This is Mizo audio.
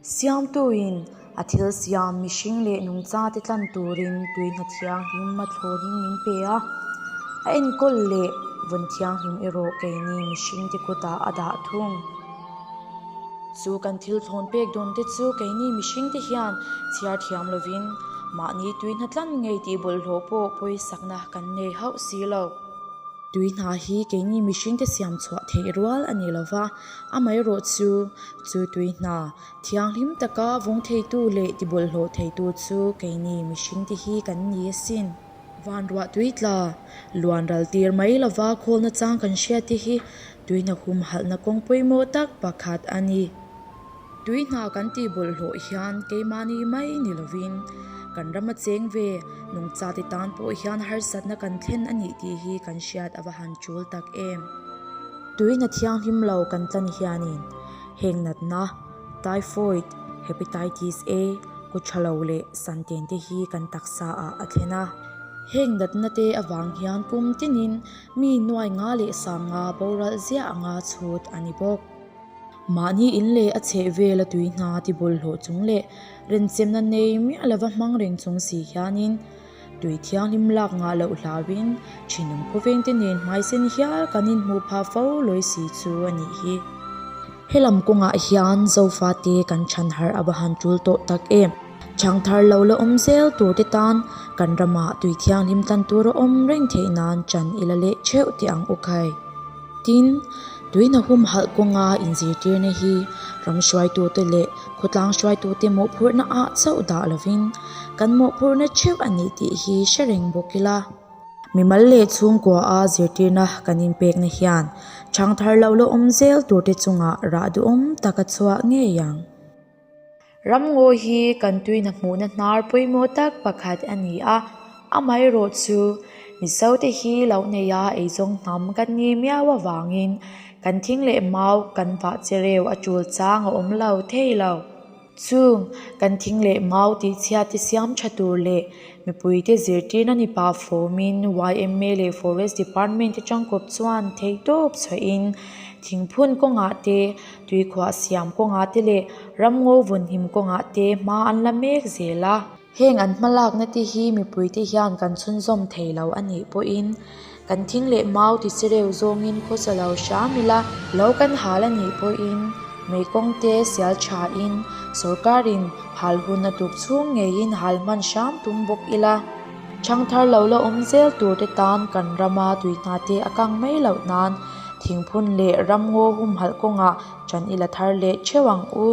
Siamtuin a thil siam mihring leh nungchate tlan turin tui hna thianghlim a thlawnin min pe a, a enkawl leh vawn thianghlim erawh keini mihringte kutah a dah thung. Chu kan thil thlawn pek dawn te chu keini mihringte hian chhiar thiam lovin mahni tui hna tlan ngei tih bawlhhlawh pawh pawisakna kan nei hauh si lo. Tui hna hi keini mihringte siam chhuah theih rual a ni lo va, amaherawh chu chu tui hna thianghlim taka vawng theitu leh tibawlhhlawh theitu chu keini mihringte hi kan ni asin. Van ruah tui tla luan ral tir mai lova khawlna chang kan hriat te hi tui hna humhalhna kawng pawimawh tak pakhat a ni. Tui hna kan tih bawlhhlawh hian keimahni mai ni lovin kan rama cheng ve nungchate tan pawh hian harsatna kan thlen a nih tih hi kan hriat a va han tul tak em. Tui hna thianghlim lo kan tlan hianin heng natna, typhoid, hepatitis A, Ku tha lo leh santen te hi kan taksa ah a thlen a. Heng natna te avang hian kum tinin mi nuai nga leh sang nga boral ziah anga chhut a ni bawk. Mahni in leh a chheh vel a tui hna ti bawlhhlawh chung leh renchemna nei miah lova hmang reng chung si hianin Tui thianghlim lak ngah loh hlauin thinlung khawvengte nen hmaisen hial kan inhmuh phah fo lawi si chu a nih hi. Helam kawngah hian Zofate kan chhan harh a va han tul tawh tak em? Chhangthar lo la awm zel turte tan kan ramah tui thianghlim tlan tur a awm reng theih nan chan i la leh theuh teh ang u khai. Tin, tuina humhalh kawnga inzirtirna hi ram hruaitute leh khawtlang hruaitute mawhphurhna ah chauh dah lovin kan mawhphurhna theuh a nih tih hi hre reng bawk ila. Mimal leh chhungkua a zirtirna kan inpekna hian chhangthar lo la awm zel turte chungah rah duhawm tak a chhuah ngei ang. Ramngaw hi kan tuina hmuhna hnar pawimawh tak pakhat a ni a, amaherawh chu Mizote hi lo neia eizawng hnam kan ni miau avangin kan thing leh mau kan vah chereu a tul chang a awm lo thei lo. Chung kan thing leh mau tihchhiate siam tha tur leh mipuite zirtirna ni pah fawmin yma leh Forest Department te tangkawp chuan theihtawp chhuahin thingphun kawngah te Tuikhuah siam kawngah te leh ramngaw vawnhim kawngah te hma an la mek zel a. Heng an hmalakna te hi mipuite hian kan chhunzawm thei lo a nih pawhin kan thing leh mau ti chereu zawngin khawsa lo hram ila, lo kan hal a nih pawhin mei kawng te sial thain sorkarin hal hun a tuk chhung ngeiin hal hman hram tum bawk ila. Thangthar lo la awm zel turte tan kan rama tui hna te a kang mai loh nan Thingphun leh ramngaw humhalh kawngah ṭan i la thar leh ṭheuh ang u.